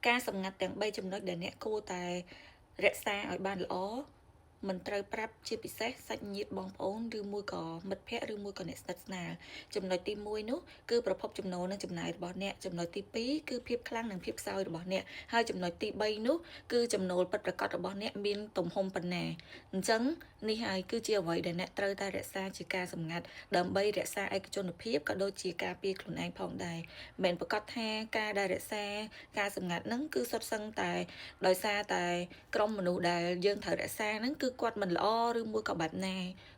ការសម្ងាត់ទាំង3ចំណុចដែលអ្នកគួរតែរក្សាឲ្យបានល្អមិនត្រូវប្រាប់ជាពិសេសសាច់ញាតិបងប្អូនឬមួយក៏មិត្តភ័ក្តិឬមួយក៏អ្នកស្និទ្ធស្នាលចំណុចទី1នោះគឺប្រភពចំណូលនិងចំណាយរបស់អ្នកចំណុចទី2គឺភាពខ្លាំងនិងភាពខ្សោយរបស់អ្នកហើយចំណុចទី3នោះគឺចំណូលពិតប្រាកដរបស់អ្នកមានទំហំប៉ុណ្ណាអញ្ចឹងនេះហើយគឺជាអ្វីដែលអ្នកត្រូវតែរក្សាជាការសម្ងាត់ដើម្បីរក្សាឯកជនភាពក៏ដូចជាការពារខ្លួនឯងផងដែរមិនប្រកាសថាការដែលរក្សាការសម្ងាត់ហ្នឹងគឺសុទ្ធសឹងតែដោយសារតែក្រុមមនុស្សដែលយើងត្រូវរក្សាហ្នឹងគឺគាត់មិនល្អឬមួយក៏បែបណា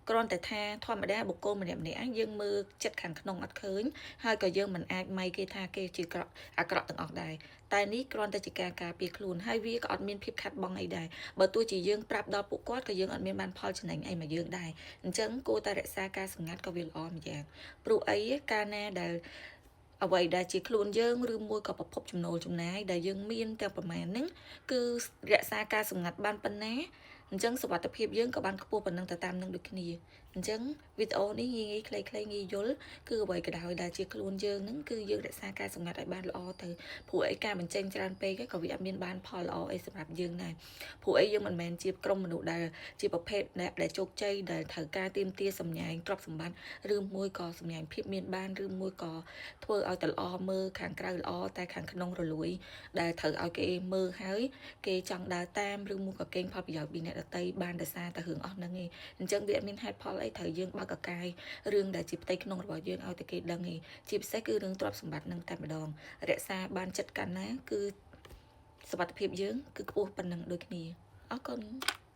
គ្រាន់តែថាធម្មតាបុគ្គលម្នាក់ម្នាក់យើងមើលចិត្តខាងក្នុងអត់ឃើញហើយក៏យើងមិនអាចម៉ៃគេថាគេជាក្រក់អាក្រក់ទាំងអស់ដែរតែនេះគ្រាន់តែជាការការពារខ្លួនហើយវាក៏អត់មានភាពខាត់បងអីដែរបើទោះជាយើងប្រាប់ដល់ពួកគាត់ក៏យើងអត់មានបានផលចំណេញអីមកយើងដែរអញ្ចឹងគួរតែរក្សាការសម្ងាត់ក៏វាល្អម្យ៉ាងព្រោះអីកាលណាដែលអ្វីដែលជាខ្លួនយើងឬមួយក៏ប្រភពចំណូលចំណាយដែលយើងមានទាំងប្រមាណហ្នឹងគឺរក្សាការសម្ងាត់បានប៉ុណ្ណាអញ្ចឹងសុវត្ថិភាពយើងក៏បានខ្ពស់ប៉ុណ្ណឹងទៅតាមនឹងដូចគ្នាអញ្ចឹងវីដេអូនេះងាយងាយខ្លីៗងាយយល់គឺអ្វីក៏ដោយដែលជាខ្លួនយើងហ្នឹងគឺយើងរក្សាការសម្ងាត់ឲ្យបានល្អទៅព្រោះអីការបញ្ចេញច្រើនពេកក៏វាអត់មានបានផលល្អអីសម្រាប់យើងដែរព្រោះអីយើងមិនមែនជាក្រុមមនុស្សដែលជាប្រភេទអ្នកដែលជោគជ័យដែលត្រូវការទាមទារសម្ញែងទ្រព្យសម្បត្តិឬមួយក៏សម្ញែងភាពមានបានឬមួយក៏ធ្វើឲ្យតែល្អមើលខាងក្រៅល្អតែខាងក្នុងរលួយដែលត្រូវឲ្យគេមើលហើយគេចង់ដើរតាមឬមួយក៏កេងផលប្រយោជន៍ពីអ្នកដទៃបានដោយសារតែរឿងអស់ហ្នឹងឯងអញ្ចឹងវាអត់មានហេតុផលអីត្រូវយើងបើកកកាយរឿងដែលជាផ្ទៃក្នុងរបស់យើងឲ្យតែគេដឹងឯងជាពិសេសគឺរឿងទ្រព្យសម្បត្តិហ្នឹងតែម្ដងរក្សាបានចិត្តកាន់ណាគឺសុវត្ថិភាពយើងគឺខ្ពស់ប៉ុណ្ណឹងដូចគ្នាអរគុណ។